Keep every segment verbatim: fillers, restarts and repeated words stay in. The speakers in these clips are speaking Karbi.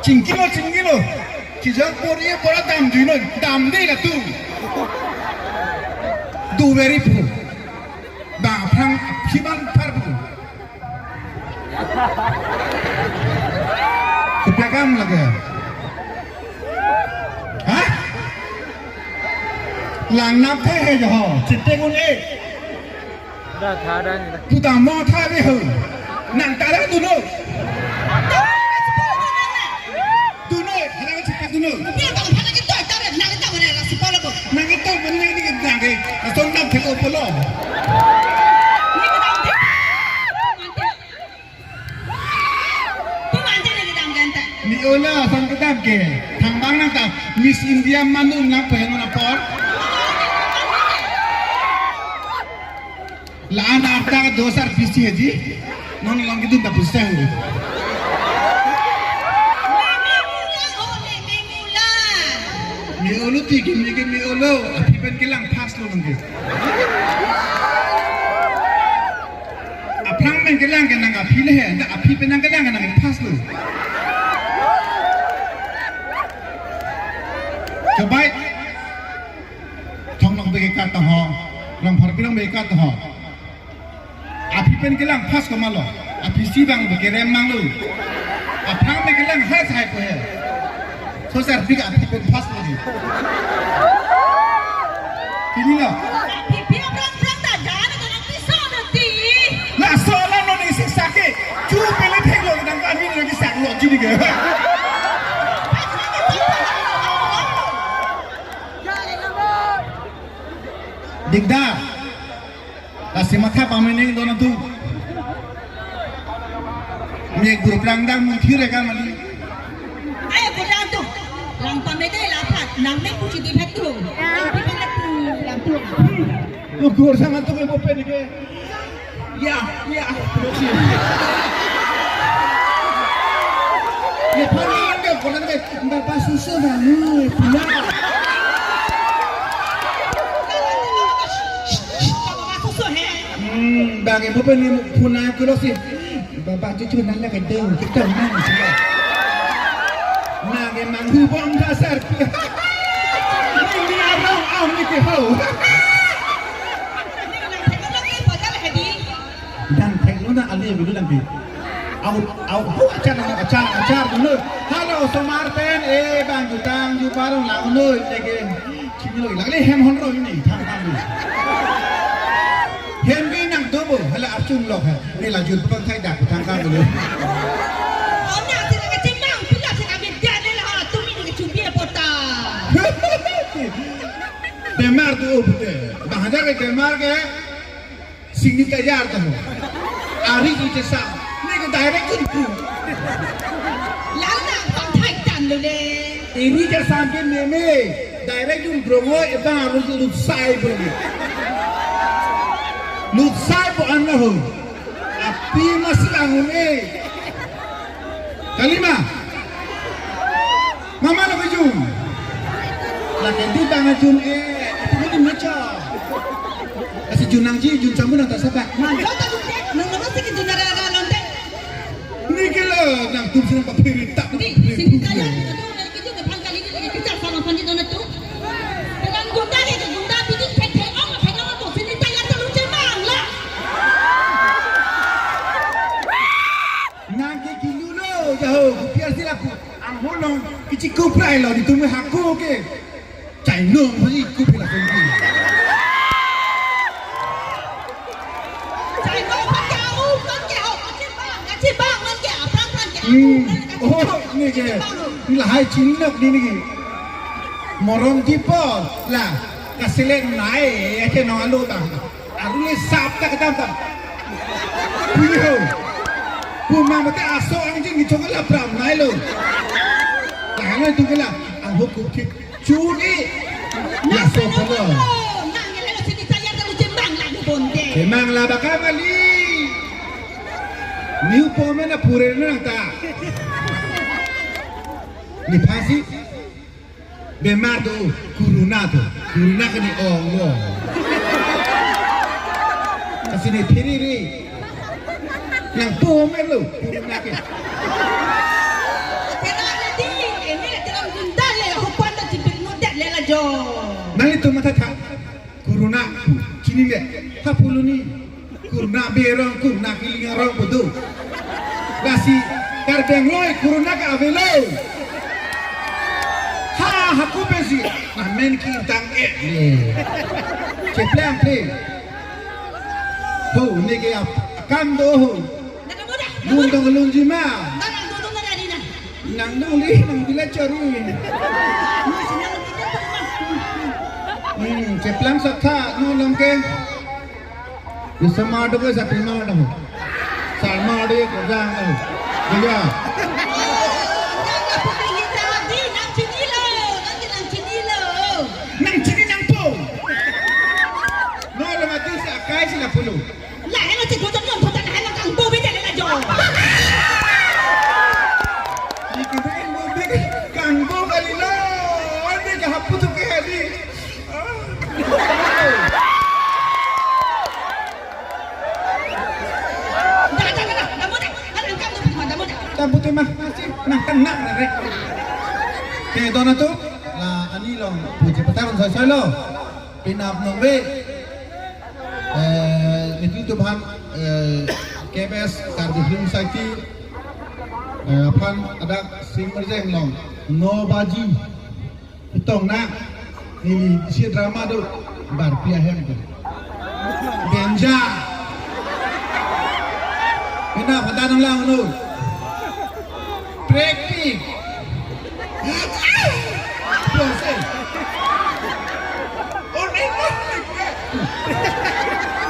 Chingkilo, chingkilo. Chijang pori pora damjui non. Damde latum. Do very poor. Ba aphrang aphi abang par pu. Kopi akam lake? Ha? Langnap the he jo. Chiteng un-e. Da tha da ni da. Puta mo tha ve ho. Nang tara duno. Duno, hala ka chipak duno. Dia bang hala kita tara nang kita mana la sipala ko. Nang itu mana ni nang ke. Asong nam thelo polo. Ni kita. Pemanja ni kedam ganta. Ni ola sang kedam ke. Thangbang nang ta Miss India manu nang pengen apor. La-an arta do sar pisi haji. Non lang kidun ta pusa hu. Meme mula, oh, meme mula. Me olo ti gini ke me olo. Aphi pen kelang pass lo nang ke. Aphrang pen kelang ke nang aphi le he, nang aphi pen nang kelang ke nang pass lo. Coba. Thong nok beke kat ho, rong phar pilong beke kat ho. Aphi pen kelang pass ko malo. Aphi si bang beke rem mang lo. Aphrang pen kelang ha sai po he. So sar bik aphi pen pass lagi. Ini lo. Phi phi aphrang phrang ta jan ko nang pisa na ti. La sola no ni sik sake. Chu pele thek lo nang kami lagi sak lo jini ke. Dikdar. Lasi matha pameneng dona tu. Mek guru prang dang mun thire kan mali. Ayo ko dang tu. Lang pamede la phat, nang mek puji di phat tu. Lang pi phat tu, lang tu. Lu gur sang tu ke bopen ke. Ya, ya. Ye phan ni ke ko nang ke, Bapak Suso balu pula. Hmm, bagi bopen ni puna kulo si. Bapak cucu nang ke deng, kita nang sila. Nang emang hubong dasar. Ini arong am ni ke ho. Dan thek lo na ale bidu lang bi. Au, au, hu achar na achar, achar dulu. Halo, osomar pen, eh, bang jutang, juparong lang noi, tege. Chini lo, lang le hem hon ro ini, thang thang dulu. Hem bi nang dobo, hala archung lok ha. Ni la jut pang thai dak, thang thang dulu. Om na sila kachimang, pila sila bidya ni la ha, tumi ni kachumbi na pota. Bemar tu, oh, pute. Bahasa ke bemar ke, Singni tayar ta ho. Ari ji chesam. Neke direct jun pu. Lal na pang thai tan lo le. Eri chesam ke meme. Direct jun brongo ebang arus lutsai brongo. Lutsai po an na ho. Api masih langun eh. Kalima. Mama lo kejun. Lake di bang jun eh, itu mungkin mecha. Kasi jun nangji, jun campur nang tak sepak. Manjo ta jun dek, nang nama sih kejun nara nara lonte. Ni kelo nang tum sini papirin tak. Di, sini kaya kita tu, lagi kejun depan kali ni lagi kejar sama pandit nona tu. Dengan gunda ni, gunda bikin pete, oh, pete, oh, sini tayar terus cemang lah. Nang ke kilu lo, jaho, kopi arsi lapu. Ang holong, kichi kuprai lo, di tumwe hako ke. Chai nong, hoi, kupi la kongki. Chai nong, kan ke, oh, kan ke, oh, kachibang, kachibang, kan ke, apang, kan ke, Hmm, oh, ni ke. Lahai chinok ni ni. Morong tipo, la, kasilek nai, ya ke nong alu ta. Arule sap ta kedam ta. Puyo. Puma mate aso angjing ni chokol apram nai lo. Tangan tu kela. Ang hukum kit. Chuni. Ya so polo. Nang ngelelo sini tayar ta uji mang la di bonde. Emang la baka mali. Niu pome na pure nang ta. Ni phasi. Bemar do, corona do. Corona ke ni ong lo. Kasi ni phiri ri. Nang pome lo, corona ke. Kena ni Tum matha tha. Corona pu. Chinine. Ha puluni. Corona berong, corona kiling arong pu do. Lasi Karbi Anglong corona ke avelo. Ha, hako pensi. Amen ki tang eh. Cheplang ple. Ho, ne ke ap-, akam do ho. Nang kamu dah. Mung tong lunji ma. Nang duduk nang dari nang. Nang nuli, nang bila chori. Hmm, cheplang sakha, no long ke. Bisa ma do ke sakri ma do. Sar ma do ke jang do. Iya. Nang chinilo, nang chinilo. Nang chini nangpo. No long atu sa akai sila pulo. Lahelo chiklo chot yon thot lahelo kangbo bidele la jo. Ikit kangbo bidele kangbo kali lo. Ande ka hapu tu ke hadi. Dah, dah, dah, dah, dah, dah, dah, dah, dah, dah, dah, dah, dah. Tampu tema, masih nang tenang na re. Ke dona tu, la ani long puji petang soi soi lo. Penap nongve. Eh, netrito aphan, eh, K B S Karbi Film Society, eh, aphan adak sing merjeng long, no baji, pitong na, neli si drama do, barpi ahem do. Benja. Kena padan lang no. Prekpik. Bose.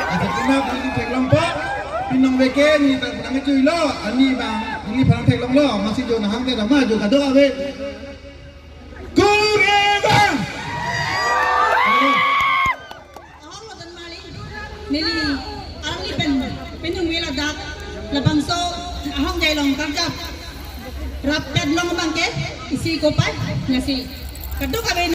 Acha, penap neli theklong po. Pinong veke ni ta nang chui lo. Ani bang, neli pharang theklong lo. Masi jo nahang te dama jo kado ave. Kurevang. Ahong lo dan mali. Neli arni pen, penung vela dak, labangso ahong jai long karjap. Rap pet long bangke, isi kopai, nasi. Kaduk abe